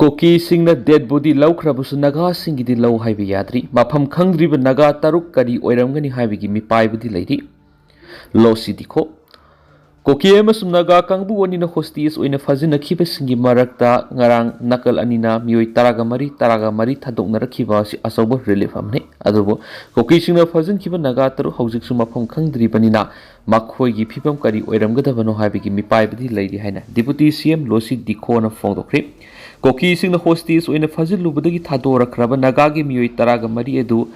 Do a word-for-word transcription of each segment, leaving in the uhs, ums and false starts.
ꯀꯨꯀꯤꯁꯤꯡꯅ ꯗꯦꯗ body ꯂꯧꯈ꯭ꯔꯕꯁꯨ ꯅꯥꯒꯥꯁꯤꯡꯒꯤꯗꯤ ꯂꯧ ꯍꯥꯏꯕ ꯌꯥꯗ꯭ꯔꯤ꯫ ꯃꯐꯝ ꯈꯪꯗ꯭ꯔꯤꯕ ꯅꯥꯒꯥ ꯇꯔꯨꯛ ꯀꯔꯤ ꯑꯣꯏꯔꯝꯒꯅꯤ ꯍꯥꯏꯕꯒꯤ ꯃꯤꯄꯥꯏꯕꯗꯤ ꯂꯩꯔꯤ꯫ ꯂꯣꯁꯤ ꯗꯤꯈꯣ꯫ ꯀꯨꯀꯤ ꯑꯃꯁꯨꯡ ꯅꯥꯒꯥ ꯀꯥꯡꯕꯨ ꯑꯅꯤꯅ ꯍꯣꯁꯇꯦꯖ ꯑꯣꯏꯅ ꯐꯥꯖꯤꯟꯅꯈꯤꯕꯁꯤꯡꯒꯤ ꯃꯔꯛꯇ ꯉꯔꯥꯡ ꯅꯥꯀꯜ ꯑꯅꯤꯅ ꯃꯤꯑꯣꯏ ꯇꯔꯥꯒ ꯃꯔꯤ, ꯇꯔꯥꯒ ꯃꯔꯤ ꯊꯥꯗꯣꯛꯅꯔꯛꯈꯤꯕ ꯑꯁꯤ ꯑꯆꯧꯕ ꯔꯤꯂꯤꯐ ꯑꯃꯅꯤ꯫ ꯑꯗꯨꯕꯨ ꯀꯨꯀꯤꯁꯤꯡꯅ ꯐꯥꯖꯤꯟꯈꯤꯕ ꯅꯥꯒꯥ ꯇꯔꯨꯛ ꯍꯧꯖꯤꯛꯁꯨ ꯃꯐꯝ ꯈꯪꯗ꯭ꯔꯤꯕꯅꯤꯅ ꯃꯈꯣꯏꯒꯤ ꯐꯤꯕꯝ ꯀꯔꯤ ꯑꯣꯏꯔꯝꯒꯗꯕꯅꯣ ꯍꯥꯏꯕꯒꯤ ꯃꯤꯄꯥꯏꯕꯗꯤ ꯂꯩꯔꯤ ꯍꯥꯏꯅ ꯗꯤꯄꯨꯇꯤ ꯁꯤ ꯑꯦꯝ ꯂꯣꯁꯤ ꯗꯤꯈꯣꯅ ꯐꯣꯡꯗꯣꯛꯈ꯭ꯔꯤ꯫ ꯀꯨꯀꯤꯁꯤꯡꯅ ꯍꯣꯁꯇꯦꯖ ꯑꯣꯏꯅ ꯐꯥꯖꯤꯜꯂꯨꯕꯗꯒꯤ ꯊꯥꯗꯣꯔꯛꯈ꯭ꯔꯕ ꯅꯥꯒꯥꯒꯤ ꯃꯤꯑꯣꯏ ꯇꯔꯥꯒ ꯃꯔꯤ ꯑꯗꯨ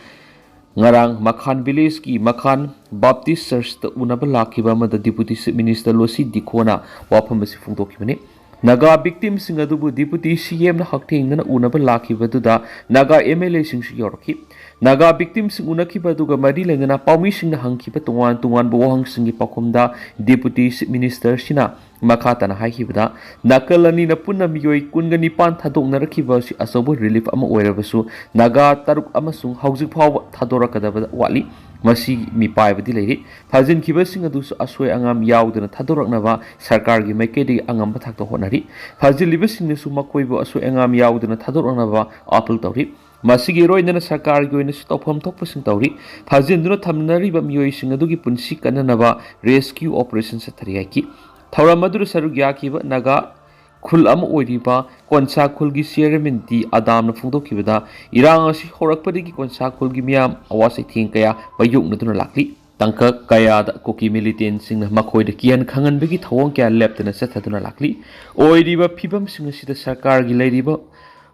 ꯉꯔꯥꯡ ꯃꯈꯥꯟ ꯚꯤꯂꯦꯖꯀꯤ ꯃꯈꯥꯟ ꯕꯥꯞꯇꯤꯁ ꯆꯔꯆꯇ ꯎꯅꯕ ꯂꯥꯛꯈꯤꯕ ꯑꯃꯗ ꯗꯤꯄꯨꯇꯤ ꯆꯤꯐ ꯃꯤꯅꯤꯁꯇꯔ ꯂꯣꯁꯤ ꯗꯤꯈꯣꯅ ꯋꯥꯐꯝ ꯑꯁꯤ ꯐꯣꯡꯗꯣꯛꯈꯤꯕꯅꯤ꯫ ꯅꯥꯒꯥ ꯚꯤꯛꯇꯤꯝꯁꯤꯡ ꯑꯗꯨꯕꯨ ꯗꯤꯄꯨꯇꯤ ꯁꯤ ꯑꯦꯝꯅ ꯍꯛꯊꯦꯡꯅꯅ ꯎꯅꯕ ꯂꯥꯛꯈꯤꯕꯗꯨꯗ ꯅꯥꯒꯥ ꯑꯦꯝ ꯑꯦꯜ ꯑꯦꯁꯤꯡꯁꯨ ꯌꯥꯎꯔꯛꯈꯤ꯫ ꯅꯥꯒꯥ ꯚꯤꯛꯇꯤꯝꯁꯤꯡ ꯎꯅꯈꯤꯕ ꯑꯗꯨꯒ ꯃꯔꯤ ꯂꯩꯅꯅ ꯄꯥꯎꯃꯤꯁꯤꯡꯅ ꯍꯪꯈꯤꯕ ꯇꯣꯉꯥꯟ ꯇꯣꯉꯥꯟꯕ ꯋꯥꯍꯪꯁꯤꯡꯒꯤ ꯄꯥꯎꯈꯨꯝꯗ ꯗꯤꯄꯨꯇꯤ ꯆꯤꯐ ꯃꯤꯅꯤꯁꯇꯔꯁꯤꯅ ꯃꯈꯥ ꯇꯥꯅ ꯍꯥꯏꯈꯤꯕꯗ, ꯅꯥꯀꯜ ꯑꯅꯤꯅ ꯄꯨꯟꯅ ꯃꯤꯑꯣꯏ ꯀꯨꯟꯒ ꯅꯤꯄꯥꯟ ꯊꯥꯗꯣꯛꯅꯔꯛꯈꯤꯕ ꯑꯁꯤ ꯑꯆꯧꯕ ꯔꯤꯂꯤꯐ ꯑꯃ ꯑꯣꯏꯔꯕꯁꯨ ꯅꯥꯒꯥ ꯇꯔꯨꯛ ꯑꯃꯁꯨꯡ ꯍꯧꯖꯤꯛ ꯐꯥꯎꯕ ꯊꯥꯗꯣꯔꯛꯀꯗꯕ ꯋꯥꯠꯂꯤ꯫ ꯃꯁꯤꯒꯤ ꯃꯤꯄꯥꯏꯕꯗꯤ ꯂꯩꯔꯤ꯫ ꯐꯥꯖꯤꯟꯈꯤꯕꯁꯤꯡ ꯑꯗꯨꯁꯨ ꯑꯁꯣꯏ ꯑꯉꯥꯝ ꯌꯥꯎꯗꯅ ꯊꯥꯗꯣꯔꯛꯅꯕ ꯁꯔꯀꯥꯔꯒꯤ ꯃꯥꯏꯀꯩꯗꯒꯤ ꯑꯉꯝꯕ ꯊꯥꯛꯇ ꯍꯣꯠꯅꯔꯤ꯫ ꯐꯥꯖꯤꯜꯂꯤꯕꯁꯤꯡꯅꯁꯨ ꯃꯈꯣꯏꯕꯨ ꯑꯁꯣꯏ ꯑꯉꯥꯝ ꯌꯥꯎꯗꯅ ꯊꯥꯗꯣꯔꯛꯅꯕ ꯑꯥꯄꯤꯜ ꯇꯧꯔꯤ꯫ ꯃꯁꯤꯒꯤ ꯏꯔꯣꯏꯅꯅ ꯁꯔꯀꯥꯔꯒꯤ ꯑꯣꯏꯅꯁꯨ ꯇꯧꯐꯝ ꯊꯣꯛꯄꯁꯤꯡ ꯇꯧꯔꯤ꯫ ꯐꯥꯖꯤꯟꯗꯨꯅ ꯊꯝꯅꯔꯤꯕ ꯃꯤꯑꯣꯏꯁꯤꯡ ꯑꯗꯨꯒꯤ ꯄꯨꯟꯁꯤ ꯀꯟꯅꯅꯕ ꯔꯦꯁꯀ꯭ꯌꯨ ꯑꯣꯄꯔꯦꯁꯟ ꯆꯠꯊꯔꯤ ꯍꯥꯏꯈꯤ꯫ ꯊꯧꯔꯝ ꯑꯗꯨꯗ ꯁꯔꯨꯛ ꯌꯥꯈꯤꯕ ꯅꯥꯒꯥ ꯈꯨꯜ ꯑꯃ ꯑꯣꯏꯔꯤꯕ ꯀꯣꯟꯁꯥ ꯈꯨꯜꯒꯤ ꯆꯤꯌꯔꯃꯦꯟ ꯗꯤ ꯑꯗꯥꯝꯅ ꯐꯣꯡꯗꯣꯛꯈꯤꯕꯗ, ꯏꯔꯥꯡ ꯑꯁꯤ ꯍꯧꯔꯛꯄꯗꯒꯤ ꯀꯣꯟꯁꯥ ꯈꯨꯜꯒꯤ ꯃꯤꯌꯥꯝ ꯑꯋꯥ ꯆꯩꯊꯦꯡ ꯀꯌꯥ ꯃꯥꯌꯣꯛꯅꯗꯨꯅ ꯂꯥꯛꯂꯤ꯫ ꯇꯥꯡꯀꯛ ꯀꯌꯥꯗ ꯀꯨꯀꯤ ꯃꯤꯂꯤꯇꯦꯟꯁꯤꯡꯅ ꯃꯈꯣꯏꯗ ꯀꯤꯍꯟ ꯈꯪꯍꯟꯕꯒꯤ ꯊꯧꯑꯣꯡ ꯀꯌꯥ ꯂꯦꯞꯇꯅ ꯆꯠꯊꯗꯨꯅ ꯂꯥꯛꯂꯤ꯫ ꯑꯣꯏꯔꯤꯕ ꯐꯤꯕꯝꯁꯤꯡ ꯑꯁꯤꯗ ꯁꯔꯀꯥꯔꯒꯤ ꯂꯩꯔꯤꯕ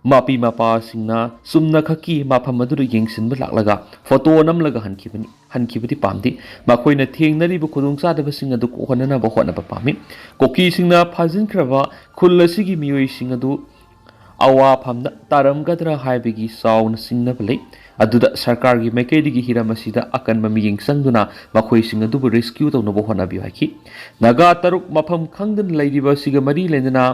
ꯃꯄꯤ ꯃꯄꯥꯁꯤꯡꯅ ꯆꯨꯝꯅꯈꯛꯀꯤ ꯃꯐꯝ ꯑꯗꯨꯗ ꯌꯦꯡꯁꯤꯟꯕ ꯂꯥꯛꯂꯒ ꯐꯣꯇꯣ ꯅꯝꯂꯒ ꯍꯟꯈꯤꯕꯅꯤ, ꯍꯟꯈꯤꯕꯗꯤ ꯄꯥꯝꯗꯦ꯫ ꯃꯈꯣꯏꯅ ꯊꯦꯡꯅꯔꯤꯕ ꯈꯨꯗꯣꯡꯆꯥꯗꯕꯁꯤꯡ ꯑꯗꯨ ꯀꯣꯛꯍꯟꯅꯅꯕ ꯍꯣꯠꯅꯕ ꯄꯥꯝꯃꯤ꯫ ꯀꯨꯀꯤꯁꯤꯡꯅ ꯐꯥꯖꯤꯟꯈ꯭ꯔꯕ ꯈꯨꯜ ꯑꯁꯤꯒꯤ ꯃꯤꯑꯣꯏꯁꯤꯡ ꯑꯗꯨ ꯑꯋꯥꯐꯝꯗ ꯇꯥꯔꯝꯒꯗ꯭ꯔꯥ ꯍꯥꯏꯕꯒꯤ ꯆꯥꯎꯅ ꯆꯤꯡꯅꯕ ꯂꯩ꯫ ꯑꯗꯨꯗ ꯁꯔꯀꯥꯔꯒꯤ ꯃꯥꯏꯀꯩꯗꯒꯤ ꯍꯤꯔꯝ ꯑꯁꯤꯗ ꯑꯀꯟꯕ ꯃꯤꯠꯌꯦꯡ ꯆꯪꯗꯨꯅ ꯃꯈꯣꯏꯁꯤꯡ ꯑꯗꯨꯕꯨ ꯔꯦꯁꯀ꯭ꯌꯨ ꯇꯧꯅꯕ ꯍꯣꯠꯅꯕꯤꯌꯨ ꯍꯥꯏꯈꯤ꯫ ꯅꯥꯒꯥ ꯇꯔꯨꯛ ꯃꯐꯝ ꯈꯪꯗꯅ ꯂꯩꯔꯤꯕ ꯑꯁꯤꯒ ꯃꯔꯤ ꯂꯩꯅꯅ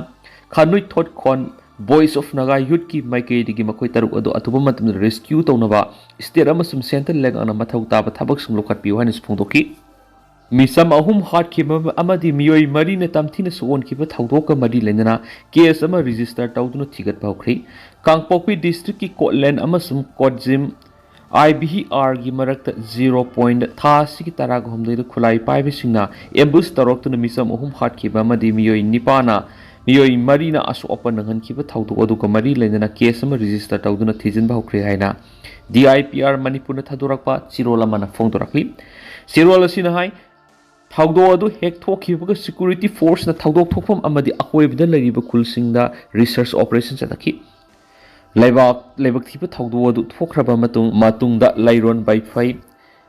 ꯈꯥꯅꯨꯏ ꯊꯣꯠꯈꯣꯟ ꯚꯣꯏꯁ ꯑꯣꯐ ꯅꯥꯒꯥ ꯌꯨꯠꯀꯤ ꯃꯥꯏꯀꯩꯗꯒꯤ ꯃꯈꯣꯏ ꯇꯔꯨꯛ ꯑꯗꯨ ꯑꯊꯨꯕ ꯃꯇꯝꯗ ꯔꯦꯁꯀ꯭ꯌꯨ ꯇꯧꯅꯕ ꯁ꯭ꯇꯦꯠ ꯑꯃꯁꯨꯡ ꯁꯦꯟꯇ꯭ꯔꯦꯜ ꯂꯩꯉꯥꯛꯅ ꯃꯊꯧ ꯇꯥꯕ ꯊꯕꯛꯁꯤꯡ ꯂꯧꯈꯠꯄꯤꯌꯨ ꯍꯥꯏꯅꯁꯨ ꯐꯣꯡꯗꯣꯛꯈꯤ꯫ ꯃꯤꯆꯝ ꯑꯍꯨꯝ ꯍꯥꯠꯈꯤꯕ ꯑꯃꯗꯤ ꯃꯤꯑꯣꯏ ꯃꯔꯤꯅ ꯇꯝꯊꯤꯅ ꯁꯣꯛꯍꯟꯈꯤꯕ ꯊꯧꯗꯣꯛꯀ ꯃꯔꯤ ꯂꯩꯅꯅ ꯀꯦꯁ ꯑꯃ ꯔꯦꯖꯤꯁꯇꯔ ꯇꯧꯗꯨꯅ ꯊꯤꯒꯠꯄ ꯍꯧꯈ꯭ꯔꯤ꯫ ꯀꯥꯡꯄꯣꯛꯄꯤ ꯗꯤꯁꯇ꯭ꯔꯤꯛꯀꯤ ꯀꯣꯠꯂꯦꯟ ꯑꯃꯁꯨꯡ ꯀꯣꯠꯖꯤꯝ ꯑꯥꯏ ꯚꯤ ꯑꯥꯔꯒꯤ ꯃꯔꯛꯇ ꯖꯤꯔꯣ ꯄꯣꯏꯟꯠ ꯊꯥ ꯑꯁꯤꯒꯤ ꯇꯔꯥꯒ ꯍꯨꯝꯗꯣꯏꯗ ꯈꯨꯠꯂꯥꯏ ꯄꯥꯏꯕꯁꯤꯡꯅ ꯑꯦꯝꯕꯨꯁ ꯇꯧꯔꯛꯇꯨꯅ ꯃꯤꯆꯝ ꯑꯍꯨꯝ ꯍꯥꯠꯈꯤꯕ ꯑꯃꯗꯤ ꯃꯤꯑꯣꯏ ꯅꯤꯄꯥꯟꯅ ꯃꯤꯑꯣꯏ ꯃꯔꯤꯅ ꯑꯁꯣꯛ ꯑꯄꯟ ꯅꯪꯍꯟꯈꯤꯕ ꯊꯧꯗꯣꯛ ꯑꯗꯨꯒ ꯃꯔꯤ ꯂꯩꯅꯅ ꯀꯦꯁ ꯑꯃ ꯔꯦꯖꯤꯁꯇꯔ ꯇꯧꯗꯨꯅ ꯊꯤꯖꯤꯟꯕ ꯍꯧꯈ꯭ꯔꯦ ꯍꯥꯏꯅ ꯗꯤ ꯑꯥꯏ ꯄꯤ ꯑꯥꯔ ꯃꯅꯤꯄꯨꯔꯅ ꯊꯥꯗꯣꯔꯛꯄ ꯆꯦꯔꯣꯜ ꯑꯃꯅ ꯐꯣꯡꯗꯣꯔꯛꯂꯤ꯫ ꯆꯦꯔꯣꯜ ꯑꯁꯤꯅ ꯍꯥꯏ, ꯊꯧꯗꯣꯛ ꯑꯗꯨ ꯍꯦꯛ ꯊꯣꯛꯈꯤꯕꯒ ꯁꯦꯀ꯭ꯌꯨꯔꯤꯇꯤ ꯐꯣꯔꯁꯅ ꯊꯧꯗꯣꯛ ꯊꯣꯛꯐꯝ ꯑꯃꯗꯤ ꯑꯀꯣꯏꯕꯗ ꯂꯩꯔꯤꯕ ꯈꯨꯜꯁꯤꯡꯗ ꯔꯤꯁꯔꯆ ꯑꯣꯄꯔꯦꯁꯟ ꯆꯠꯊꯈꯤ꯫ ꯂꯩꯕꯥꯛ, ꯂꯥꯏꯕꯛ ꯊꯤꯕ ꯊꯧꯗꯣꯛ ꯑꯗꯨ ꯊꯣꯛꯈ꯭ꯔꯕ ꯃꯇꯨꯡ, ꯃꯇꯨꯡꯗ ꯂꯩꯔꯣꯟ, ꯕꯩꯐꯩ,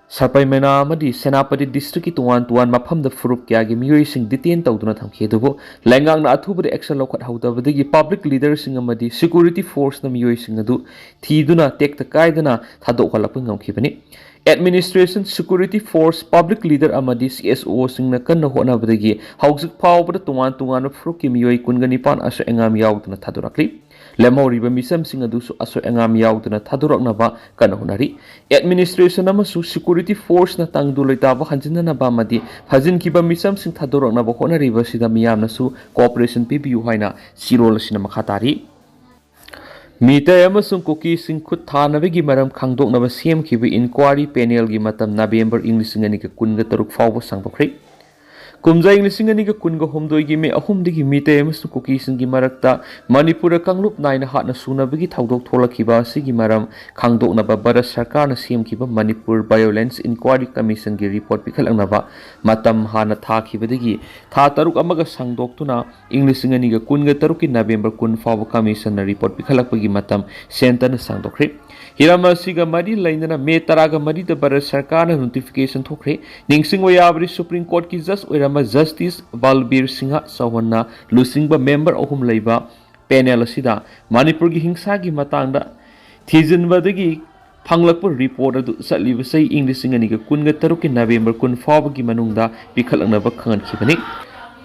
ꯁꯔꯄꯩꯃꯦꯅꯥ ꯑꯃꯗꯤ ꯁꯦꯅꯥꯄꯇꯤ ꯗꯤꯁꯇ꯭ꯔꯤꯛꯀꯤ ꯇꯣꯉꯥꯟ ꯇꯣꯉꯥꯟ ꯃꯐꯝꯗ ꯐꯨꯔꯨꯞ ꯀꯌꯥꯒꯤ ꯃꯤꯑꯣꯏꯁꯤꯡ ꯗꯤꯇꯦꯟ ꯇꯧꯗꯨꯅ ꯊꯝꯈꯤ꯫ ꯑꯗꯨꯕꯨ ꯂꯩꯉꯥꯛꯅ ꯑꯊꯨꯕꯗ ꯑꯦꯛꯁꯟ ꯂꯧꯈꯠꯍꯧꯗꯕꯗꯒꯤ ꯄꯕ꯭ꯂꯤꯛ ꯂꯤꯗꯔꯁꯤꯡ ꯑꯃꯗꯤ ꯁꯦꯀ꯭ꯌꯨꯔꯤꯇꯤ ꯐꯣꯔꯁꯅ ꯃꯤꯑꯣꯏꯁꯤꯡ ꯑꯗꯨ ꯊꯤꯗꯨꯅ ꯇꯦꯛꯇ ꯀꯥꯏꯗꯅ ꯊꯥꯗꯣꯛꯍꯜꯂꯛꯄ ꯉꯝꯈꯤꯕꯅꯤ꯫ Administration, security force, public leader ꯑꯃꯗꯤ ꯁꯤ ꯑꯦꯁ ꯑꯣꯁꯤꯡꯅ ꯀꯟꯅ ꯍꯣꯠꯅꯕꯗꯒꯤ ꯍꯧꯖꯤꯛ ꯐꯥꯎꯕꯗ ꯇꯣꯉꯥꯟ ꯇꯣꯉꯥꯟꯕ ꯐꯨꯔꯨꯞꯀꯤ ꯃꯤꯑꯣꯏ ꯀꯨꯟꯒ ꯅꯤꯄꯥꯟ ꯑꯁꯣꯏ ꯑꯉꯥꯝ ꯌꯥꯎꯗꯅ ꯊꯥꯗꯣꯔꯛꯂꯤ꯫ ꯂꯦꯝꯍꯧꯔꯤꯕ ꯃꯤꯆꯝꯁꯤꯡ ꯑꯗꯨꯁꯨ ꯑꯁꯣꯏ ꯑꯉꯥꯝ ꯌꯥꯎꯗꯅ ꯊꯥꯗꯣꯔꯛꯅꯕ ꯀꯟꯅ ꯍꯣꯠꯅꯔꯤ꯫ ꯑꯦꯗꯃꯤꯅꯤꯁꯇ꯭ꯔꯦꯁꯟ ꯑꯃꯁꯨꯡ ꯁꯦꯀ꯭ꯌꯨꯔꯤꯇꯤ ꯐꯣꯔꯁꯅ ꯇꯪꯗꯨ ꯂꯩꯇꯥꯕ ꯍꯟꯖꯤꯟꯅꯅꯕ ꯑꯃꯗꯤ ꯐꯥꯖꯤꯟꯈꯤꯕ ꯃꯤꯆꯝꯁꯤꯡ ꯊꯥꯗꯣꯔꯛꯅꯕ ꯍꯣꯠꯅꯔꯤꯕꯁꯤꯗ ꯃꯤꯌꯥꯝꯅꯁꯨ ꯀꯣꯑꯣꯄꯔꯦꯁꯟ ꯄꯤꯕꯤꯌꯨ ꯍꯥꯏꯅ ꯆꯦꯔꯣꯜ ꯑꯁꯤꯅ ꯃꯈꯥ ꯇꯥꯔꯤ꯫ ꯃꯤꯇꯩ ꯑꯃꯁꯨꯡ ꯀꯨꯀꯤꯁꯤꯡ ꯈꯨꯠ ꯊꯥꯅꯕꯒꯤ ꯃꯔꯝ ꯈꯪꯗꯣꯛꯅꯕ ꯁꯦꯝꯈꯤꯕ ꯏꯟꯀ꯭ꯋꯥꯔꯤ ꯄꯦꯅꯦꯜꯒꯤ ꯃꯇꯝ ꯅꯕꯦꯝꯕꯔ ꯏꯪ ꯂꯤꯁꯤꯡ ꯑꯅꯤꯒ ꯀꯨꯟꯒ ꯇꯔꯨꯛ ꯐꯥꯎꯕ ꯁꯥꯡꯗꯣꯛꯈ꯭ꯔꯦ꯫ ꯀꯨꯝꯖꯥ ꯏꯪ ꯂꯤꯁꯤꯡ ꯑꯅꯤꯒ ꯀꯨꯟꯒ ꯍꯨꯝꯗꯣꯏꯒꯤ ꯃꯦ ꯑꯍꯨꯝꯗꯒꯤ ꯃꯤꯇꯩ ꯑꯃꯁꯨꯡ ꯀꯨꯀꯤꯁꯤꯡꯒꯤ ꯃꯔꯛꯇ ꯃꯅꯤꯄꯨꯔꯗ ꯀꯥꯡꯂꯨꯞ ꯅꯥꯏꯅ ꯍꯥꯠꯅ ꯁꯨꯅꯕꯒꯤ ꯊꯧꯗꯣꯛ ꯊꯣꯛꯂꯛꯈꯤꯕ ꯑꯁꯤꯒꯤ ꯃꯔꯝ ꯈꯪꯗꯣꯛꯅꯕ ꯚꯥꯔꯠ ꯁꯔꯀꯥꯔꯅ ꯁꯦꯝꯈꯤꯕ ꯃꯅꯤꯄꯨꯔ ꯚꯥꯏꯑꯣꯂꯦꯟꯁ ꯏꯟꯀ꯭ꯋꯥꯔꯤ ꯀꯃꯤꯁꯟꯒꯤ ꯔꯤꯄꯣꯔꯠ ꯄꯤꯈꯠꯂꯛꯅꯕ ꯃꯇꯝ ꯍꯥꯟꯅ ꯊꯥꯈꯤꯕꯗꯒꯤ ꯊꯥ ꯇꯔꯨꯛ ꯑꯃꯒ ꯁꯥꯡꯗꯣꯛꯇꯨꯅ ꯏꯪ ꯂꯤꯁꯤꯡ ꯑꯅꯤꯒ ꯀꯨꯟꯒ ꯇꯔꯨꯛꯀꯤ ꯅꯕꯦꯝꯕꯔ ꯀꯨꯟ ꯐꯥꯎꯕ ꯀꯃꯤꯁꯟꯅ ꯔꯤꯄꯣꯔꯠ ꯄꯤꯈꯠꯂꯛꯄꯒꯤ ꯃꯇꯝ ꯁꯦꯟꯇꯔꯅ ꯁꯥꯡꯗꯣꯛꯈ꯭ꯔꯦ꯫ ꯍꯤꯔꯝ ꯑꯁꯤꯒ ꯃꯔꯤ ꯂꯩꯅꯅ ꯃꯦ ꯇꯔꯥꯒ ꯃꯔꯤꯗ ꯚꯥꯔꯠ ꯁꯔꯀꯥꯔꯅ ꯅꯣꯇꯤꯐꯤꯀꯦꯁꯟ ꯊꯣꯛꯈ꯭ꯔꯦ꯫ ꯅꯤꯡꯁꯤꯡꯕ ꯌꯥꯕꯗꯤ, ꯁꯨꯄ꯭ꯔꯤꯝ ꯀꯣꯔꯠꯀꯤ ꯖꯖ ꯑꯣꯏꯔꯝꯕ ꯖꯁꯇꯤꯁ ꯕꯜꯕꯤꯔ ꯁꯤꯡꯍ ꯆꯧꯍꯥꯟꯅ ꯂꯨꯆꯤꯡꯕ ꯃꯦꯝꯕꯔ ꯑꯍꯨꯝ ꯂꯩꯕ ꯄꯦꯅꯦꯜ ꯑꯁꯤꯗ ꯃꯅꯤꯄꯨꯔꯒꯤ ꯍꯤꯡꯁꯥꯒꯤ ꯃꯇꯥꯡꯗ ꯊꯤꯖꯤꯟꯕꯗꯒꯤ ꯐꯪꯂꯛꯄ ꯔꯤꯄꯣꯔꯠ ꯑꯗꯨ ꯆꯠꯂꯤꯕ ꯆꯍꯤ ꯏꯪ ꯂꯤꯁꯤꯡ ꯑꯅꯤꯒ ꯀꯨꯟꯒ ꯇꯔꯨꯛꯀꯤ ꯅꯕꯦꯝꯕꯔ ꯀꯨꯟ ꯐꯥꯎꯕꯒꯤ ꯃꯅꯨꯡꯗ ꯄꯤꯈꯠꯂꯛꯅꯕ ꯈꯪꯍꯟꯈꯤꯕꯅꯤ꯫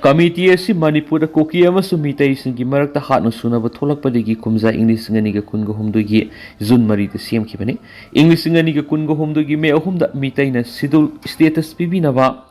ꯀꯃꯤꯇꯤ ꯑꯁꯤ ꯃꯅꯤꯄꯨꯔꯗ ꯀꯨꯀꯤ ꯑꯃꯁꯨꯡ ꯃꯤꯇꯩꯁꯤꯡꯒꯤ ꯃꯔꯛꯇ ꯍꯥꯠꯅ ꯁꯨꯅꯕ ꯊꯣꯛꯂꯛꯄꯗꯒꯤ ꯀꯨꯝꯖꯥ ꯏꯪ ꯂꯤꯁꯤꯡ ꯑꯅꯤꯒ ꯀꯨꯟꯒ ꯍꯨꯝꯗꯣꯏꯒꯤ ꯖꯨꯟ ꯃꯔꯤꯗ ꯁꯦꯝꯈꯤꯕꯅꯤ꯫ ꯏꯪ ꯂꯤꯁꯤꯡ ꯑꯅꯤꯒ ꯀꯨꯟꯒ ꯍꯨꯝꯗꯣꯏꯒꯤ ꯃꯦ ꯑꯍꯨꯝꯗ ꯃꯤꯇꯩꯅ ꯁꯤꯗꯨꯜ ꯁ꯭ꯇꯦꯇꯁ ꯄꯤꯕꯤꯅꯕ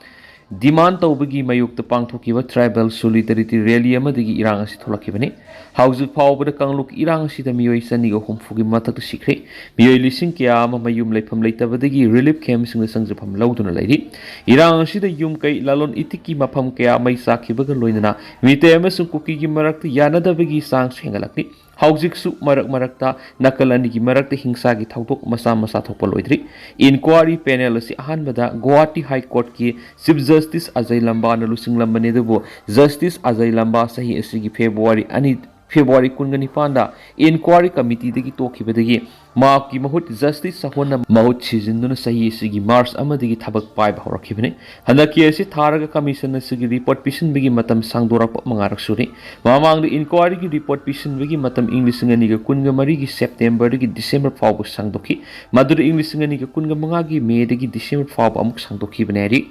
demand ꯇꯧꯕꯒꯤ ꯃꯥꯌꯣꯛꯇ ꯄꯥꯡꯊꯣꯛꯈꯤꯕ tribal solidarity rally ꯑꯃꯗꯒꯤ ꯏꯔꯥꯡ ꯑꯁꯤ ꯊꯣꯛꯂꯛꯈꯤꯕꯅꯤ꯫ ꯍꯧꯖꯤꯛ ꯐꯥꯎꯕꯗ ꯀꯥꯡꯂꯨꯞꯀꯤ ꯏꯔꯥꯡ ꯑꯁꯤꯗ ꯃꯤꯑꯣꯏ ꯆꯅꯤꯒ ꯍꯨꯝꯐꯨꯒꯤ ꯃꯊꯛꯇ ꯁꯤꯈ꯭ꯔꯦ꯫ ꯃꯤꯑꯣꯏ ꯂꯤꯁꯤꯡ ꯀꯌꯥ ꯑꯃ ꯃꯌꯨꯝ ꯂꯩꯐꯝ ꯂꯩꯇꯕꯗꯒꯤ relief camp ꯁꯤꯡꯗ ꯆꯪꯖꯐꯝ ꯂꯧꯗꯨꯅ ꯂꯩꯔꯤ꯫ ꯏꯔꯥꯡ ꯑꯁꯤꯗ ꯌꯨꯝ ꯀꯩ, ꯂꯂꯣꯟ ꯏꯇꯤꯛꯀꯤ ꯃꯐꯝ ꯀꯌꯥ ꯃꯩ ꯆꯥꯛꯈꯤꯕꯒ ꯂꯣꯏꯅꯅ ꯃꯤꯇꯩ ꯑꯃꯁꯨꯡ ꯀꯨꯀꯤꯒꯤ ꯃꯔꯛꯇ ꯌꯥꯅꯗꯕꯒꯤ ꯆꯥꯡꯁꯨ ꯍꯦꯟꯒꯠꯂꯛꯂꯤ꯫ ꯍꯧꯖꯤꯛꯁꯨ ꯃꯔꯛ ꯃꯔꯛꯇ ꯅꯥꯀꯜ ꯑꯅꯤꯒꯤ ꯃꯔꯛꯇ ꯍꯤꯡꯁꯥꯒꯤ ꯊꯧꯗꯣꯛ ꯃꯆꯥ ꯃꯆꯥ ꯊꯣꯛꯄ ꯂꯣꯏꯗ꯭ꯔꯤ꯫ Inquiry panel ꯑꯁꯤ ꯑꯍꯥꯟꯕꯗ Guwahati High Court ꯀꯤ Chief Justice Ajay Lamba ꯅ ꯂꯨꯆꯤꯡꯂꯝꯕꯅꯤ, ꯑꯗꯨꯕꯨ Justice Ajay Lamba ꯆꯍꯤ ꯑꯁꯤꯒꯤ February ꯑꯅꯤ, February ꯀꯨꯟꯒ ꯅꯤꯄꯥꯟꯗ Inquiry Committee ꯗꯒꯤ ꯇꯣꯛꯈꯤꯕꯗꯒꯤ ꯃꯍꯥꯛꯀꯤ ꯃꯍꯨꯠ Justice ꯁꯍꯣꯟꯅ ꯃꯍꯨꯠ ꯁꯤꯖꯤꯟꯗꯨꯅ ꯆꯍꯤ ꯑꯁꯤꯒꯤ March ꯑꯃꯗꯒꯤ ꯊꯕꯛ ꯄꯥꯏꯕ ꯍꯧꯔꯛꯈꯤꯕꯅꯤ꯫ ꯍꯟꯗꯛꯀꯤ ꯑꯁꯤ ꯊꯥꯔꯒ commission ꯑꯁꯤꯒꯤ report ꯄꯤꯁꯤꯟꯕꯒꯤ ꯃꯇꯝ ꯁꯥꯡꯗꯣꯔꯛꯄ ꯃꯉꯥꯔꯛ ꯁꯨꯔꯤ꯫ ꯃꯃꯥꯡꯗ inquiry ꯒꯤ report ꯄꯤꯁꯤꯟꯕꯒꯤ ꯃꯇꯝ ꯏꯪ ꯂꯤꯁꯤꯡ ꯑꯅꯤꯒ ꯀꯨꯟꯒ ꯃꯔꯤꯒꯤ September ꯗꯒꯤ December ꯐꯥꯎꯕ ꯁꯥꯡꯗꯣꯛꯈꯤ꯫ ꯃꯗꯨꯗ ꯏꯪ ꯂꯤꯁꯤꯡ ꯑꯅꯤꯒ ꯀꯨꯟꯒ ꯃꯉꯥꯒꯤ May ꯗꯒꯤ December ꯐꯥꯎꯕ ꯑꯃꯨꯛ ꯁꯥꯡꯗꯣꯛꯈꯤꯕꯅꯤ ꯍꯥꯏꯔꯤ꯫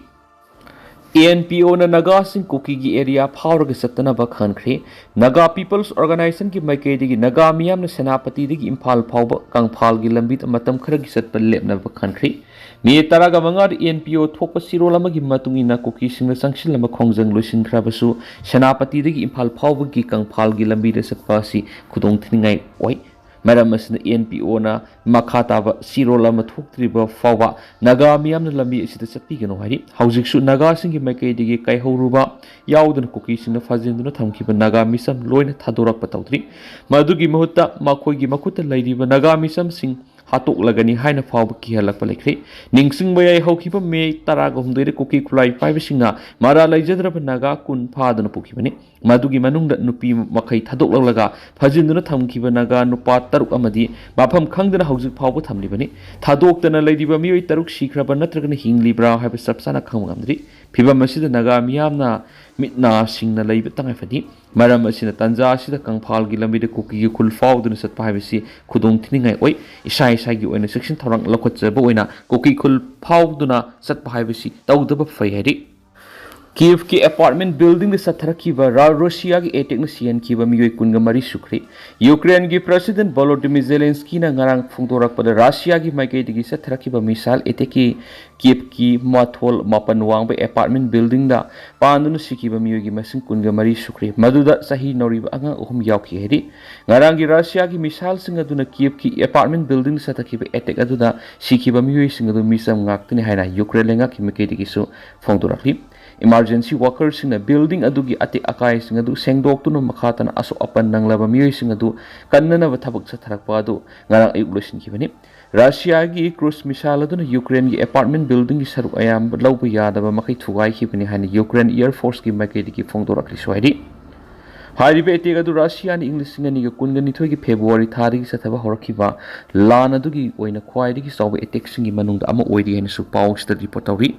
N P O ꯅ ꯅꯥꯒꯥꯁꯤꯡ ꯀꯨꯀꯤꯒꯤ area ꯐꯥꯎꯔꯒ ꯆꯠꯇꯅꯕ ꯈꯪꯍꯟꯈ꯭ꯔꯦ꯫ Naga People's Organization ꯒꯤ ꯃꯥꯏꯀꯩꯗꯒꯤ ꯅꯥꯒꯥ ꯃꯤꯌꯥꯝꯅ ꯁꯦꯅꯥꯄꯇꯤꯗꯒꯤ ꯏꯝꯐꯥꯜ ꯐꯥꯎꯕ ꯀꯪꯐꯥꯜꯒꯤ ꯂꯝꯕꯤꯗ ꯃꯇꯝ ꯈꯔꯒꯤ ꯆꯠꯄ ꯂꯦꯞꯅꯕ ꯈꯪꯍꯟꯈ꯭ꯔꯦ꯫ May ꯇꯔꯥꯒ ꯃꯉꯥꯗ N P O ꯊꯣꯛꯄ ꯆꯦꯔꯣꯜ ꯑꯃꯒꯤ ꯃꯇꯨꯡ ꯏꯟꯅ ꯀꯨꯀꯤꯁꯤꯡꯅ ꯆꯪꯁꯤꯜꯂꯝꯕ ꯈꯣꯡꯖꯪ ꯂꯣꯏꯁꯤꯟꯈ꯭ꯔꯕꯁꯨ, ꯁꯦꯅꯥꯄꯇꯤꯗꯒꯤ ꯏꯝꯐꯥꯜ ꯐꯥꯎꯕꯒꯤ ꯀꯪꯐꯥꯜꯒꯤ ꯂꯝꯕꯤꯗ ꯆꯠꯄ ꯑꯁꯤ ꯈꯨꯗꯣꯡꯊꯤꯅꯤꯡꯉꯥꯏ ꯑꯣꯏ꯫ ꯃꯔꯝ ꯑꯁꯤꯅ N P O ꯅ ꯃꯈꯥ ꯇꯥꯕ ꯆꯦꯔꯣꯜ ꯑꯃ ꯊꯣꯛꯇ꯭ꯔꯤꯕ ꯐꯥꯎꯕ ꯅꯥꯒꯥ ꯃꯤꯌꯥꯝꯅ ꯂꯝꯕꯤ ꯑꯁꯤꯗ ꯆꯠꯄꯤꯒꯅꯨ ꯍꯥꯏꯔꯤ꯫ ꯍꯧꯖꯤꯛꯁꯨ ꯅꯥꯒꯥꯁꯤꯡꯒꯤ ꯃꯥꯏꯀꯩꯗꯒꯤ ꯀꯥꯏꯍꯧꯔꯨꯕ ꯌꯥꯎꯗꯅ ꯀꯨꯀꯤꯁꯤꯡꯅ ꯐꯥꯖꯤꯟꯗꯨꯅ ꯊꯝꯈꯤꯕ ꯅꯥꯒꯥ ꯃꯤꯆꯝ ꯂꯣꯏꯅ ꯊꯥꯗꯣꯔꯛꯄ ꯇꯧꯗ꯭ꯔꯤ꯫ ꯃꯗꯨꯒꯤ ꯃꯍꯨꯠꯇ ꯃꯈꯣꯏꯒꯤ ꯃꯈꯨꯠꯇ ꯂꯩꯔꯤꯕ ꯅꯥꯒꯥ ꯃꯤꯆꯝꯁꯤꯡ ꯍꯥꯠꯇꯣꯛꯂꯒꯅꯤ ꯍꯥꯏꯅ ꯐꯥꯎꯕ ꯀꯤꯍꯜꯂꯛꯄ ꯂꯩꯈ꯭ꯔꯦ꯫ ꯅꯤꯡꯁꯤꯡꯕ ꯌꯥꯏ, ꯍꯧꯈꯤꯕ May ꯇꯔꯥꯒ ꯍꯨꯝꯗꯣꯏꯗ ꯀꯨꯀꯤ ꯈꯨꯠꯂꯥꯏ ꯄꯥꯏꯕꯁꯤꯡꯅ ꯃꯔꯥꯜ ꯂꯩꯖꯗ꯭ꯔꯕ ꯅꯥꯒꯥ ꯀꯨꯟ ꯐꯥꯗꯨꯅ ꯄꯨꯈꯤꯕꯅꯤ꯫ ꯃꯗꯨꯒꯤ ꯃꯅꯨꯡꯗ ꯅꯨꯄꯤ ꯃꯈꯩ ꯊꯥꯗꯣꯛꯂꯛꯂꯒ ꯐꯥꯖꯤꯟꯗꯨꯅ ꯊꯝꯈꯤꯕ ꯅꯥꯒꯥ ꯅꯨꯄꯥ ꯇꯔꯨꯛ ꯑꯃꯗꯤ ꯃꯐꯝ ꯈꯪꯗꯅ ꯍꯧꯖꯤꯛ ꯐꯥꯎꯕ ꯊꯝꯂꯤꯕꯅꯤ꯫ ꯊꯥꯗꯣꯛꯇꯅ ꯂꯩꯔꯤꯕ ꯃꯤꯑꯣꯏ ꯇꯔꯨꯛ ꯁꯤꯈ꯭ꯔꯕ ꯅꯠꯇ꯭ꯔꯒꯅ ꯍꯤꯡꯂꯤꯕ꯭ꯔꯥ ꯍꯥꯏꯕ ꯆꯞ ꯆꯥꯅ ꯈꯪꯕ ꯉꯝꯗ꯭ꯔꯤ꯫ ꯐꯤꯚꯝ ꯑꯁꯤꯗ ꯅꯥꯒꯥ ꯃꯤꯌꯥꯝꯅ ꯃꯤꯠ ꯅꯥ ꯁꯤꯡꯅ ꯂꯩꯕ ꯇꯉꯥꯏ ꯐꯗꯦ꯫ ꯃꯔꯝ ꯑꯁꯤꯅ ꯇꯥꯟꯖꯥ ꯑꯁꯤꯗ ꯀꯪꯐꯥꯜꯒꯤ ꯂꯝꯕꯤꯗ ꯀꯨꯀꯤꯒꯤ ꯈꯨꯜ ꯐꯥꯎꯗꯨꯅ ꯆꯠꯄ ꯍꯥꯏꯕꯁꯤ ꯈꯨꯗꯣꯡ ꯊꯤꯅꯤꯡꯉꯥꯏ ꯑꯣꯏ꯫ ꯏꯁꯥ ꯏꯁꯥꯒꯤ ꯑꯣꯏꯅ ꯆꯦꯛꯁꯤꯟ ꯊꯧꯔꯥꯡ ꯂꯧꯈꯠꯆꯕ ꯑꯣꯏꯅ ꯀꯨꯀꯤ ꯈꯨꯜ ꯐꯥꯎꯗꯨꯅ ꯆꯠꯄ ꯍꯥꯏꯕꯁꯤ ꯇꯧꯗꯕ ꯐꯩ ꯍꯥꯏꯔꯤ꯫ ꯀꯤꯌꯦꯚꯀꯤ ꯑꯦꯄꯥꯔꯠꯃꯦꯟ ꯕꯤꯜꯗꯤꯡꯗ ꯆꯠꯊꯔꯛꯈꯤꯕ ꯔ-, ꯔꯨꯁꯤꯌꯥꯒꯤ ꯑꯦꯇꯦꯛꯅ ꯁꯤꯍꯟꯈꯤꯕ ꯃꯤꯑꯣꯏ ꯀꯨꯟꯒ ꯃꯔꯤ ꯁꯨꯈ꯭ꯔꯦ꯫ ꯌꯨꯀ꯭ꯔꯦꯟꯒꯤ ꯄ꯭ꯔꯁꯤꯗꯦꯟꯠ ꯚꯣꯂꯣꯗꯤꯃꯤꯔ ꯖꯦꯂꯦꯟꯁꯀꯤꯅ ꯉꯔꯥꯡ ꯐꯣꯡꯗꯣꯔꯛꯄꯗ, ꯔꯨꯁꯤꯌꯥꯒꯤ ꯃꯥꯏꯀꯩꯗꯒꯤ ꯆꯠꯊꯔꯛꯈꯤꯕ ꯃꯤꯁꯥꯏꯜ ꯑꯦꯇꯦꯛꯀꯤ ꯀꯤꯌꯦꯚꯀꯤ ꯃꯊꯣꯜ ꯃꯥꯄꯟ ꯋꯥꯡꯕ ꯑꯦꯄꯥꯔꯠꯃꯦꯟ ꯕꯤꯜꯗꯤꯡꯗ ꯄꯥꯟꯗꯨꯅ ꯁꯤꯈꯤꯕ ꯃꯤꯑꯣꯏꯒꯤ ꯃꯁꯤꯡ ꯀꯨꯟꯒ ꯃꯔꯤ ꯁꯨꯈ꯭ꯔꯦ, ꯃꯗꯨꯗ ꯆꯍꯤ ꯅꯧꯔꯤꯕ ꯑꯉꯥꯡ ꯑꯍꯨꯝ ꯌꯥꯎꯈꯤ ꯍꯥꯏꯔꯤ꯫ ꯉꯔꯥꯡꯒꯤ ꯔꯨꯁꯤꯌꯥꯒꯤ ꯃꯤꯁꯥꯏꯜꯁꯤꯡ ꯑꯗꯨꯅ ꯀꯤꯌꯦꯚꯀꯤ ꯑꯦꯄꯥꯔꯠꯃꯦꯟ ꯕꯤꯜꯗꯤꯡꯗ ꯆꯠꯊꯈꯤꯕ ꯑꯦꯇꯦꯛ ꯑꯗꯨꯗ ꯁꯤꯈꯤꯕ ꯃꯤꯑꯣꯏꯁꯤꯡ ꯑꯗꯨ ꯃꯤꯆꯝ ꯉꯥꯛꯇꯅꯤ ꯍꯥꯏꯅ ꯌꯨꯀ꯭ꯔꯦꯟ ꯂꯩꯉꯥꯛꯀꯤ ꯃꯥꯏꯀꯩꯗꯒꯤꯁꯨ ꯐꯣꯡꯗꯣꯔꯛꯂꯤ꯫ ꯏꯃꯥꯔꯖꯦꯟꯁꯤ ꯋꯥꯀꯔꯁꯤꯡꯅ ꯕꯤꯜꯗꯤꯡ ꯑꯗꯨꯒꯤ ꯑꯇꯦꯛ ꯑꯀꯥꯏꯁꯤꯡ ꯑꯗꯨ ꯁꯦꯡꯗꯣꯛꯇꯨꯅ ꯃꯈꯥ ꯇꯥꯅ ꯑꯁꯣꯛ ꯑꯄꯟ ꯅꯪꯂꯕ ꯃꯤꯑꯣꯏꯁꯤꯡ ꯑꯗꯨ ꯀꯟꯅꯅꯕ ꯊꯕꯛ ꯆꯠꯊꯔꯛꯄ ꯑꯗꯨ ꯉꯔꯥꯡ ꯑꯌꯨꯛ ꯂꯣꯏꯁꯤꯟꯈꯤꯕꯅꯤ꯫ ꯔꯨꯁꯤꯌꯥꯒꯤ ꯀ꯭ꯔꯨꯖ ꯃꯤꯁꯥꯏꯜ ꯑꯗꯨꯅ ꯌꯨꯀ꯭ꯔꯦꯟꯒꯤ ꯑꯦꯄꯥꯔꯠꯃꯦꯟ ꯕꯤꯜꯗꯤꯡꯒꯤ ꯁꯔꯨꯛ ꯑꯌꯥꯝꯕ ꯂꯧꯕ ꯌꯥꯗꯕ ꯃꯈꯩ ꯊꯨꯒꯥꯏꯈꯤꯕꯅꯤ ꯍꯥꯏꯅ ꯌꯨꯀ꯭ꯔꯦꯟ ꯑꯦꯌꯔ ꯐꯣꯔꯁꯀꯤ ꯃꯥꯏꯀꯩꯗꯒꯤ ꯐꯣꯡꯗꯣꯔꯛꯂꯤꯁꯨ ꯍꯥꯏꯔꯤ꯫ ꯍꯥꯏꯔꯤꯕ ꯑꯦꯇꯦꯛ ꯑꯗꯨ ꯔꯨꯁꯤꯌꯥꯅ ꯏꯪ ꯂꯤꯁꯤꯡ ꯑꯅꯤꯒ ꯀꯨꯟꯒ ꯅꯤꯊꯣꯏꯒꯤ ꯐꯦꯕ꯭ꯔꯨꯋꯥꯔꯤ ꯊꯥꯗꯒꯤ ꯆꯠꯊꯕ ꯍꯧꯔꯛꯈꯤꯕ ꯂꯥꯟ ꯑꯗꯨꯒꯤ ꯑꯣꯏꯅ ꯈ꯭ꯋꯥꯏꯗꯒꯤ ꯆꯥꯎꯕ ꯑꯦꯇꯦꯛꯁꯤꯡꯒꯤ ꯃꯅꯨꯡꯗ ꯑꯃ ꯑꯣꯏꯔꯤ ꯍꯥꯏꯅꯁꯨ ꯄꯥꯎ ꯑꯁꯤꯗ ꯔꯤꯄꯣꯔꯠ ꯇꯧꯔꯤ꯫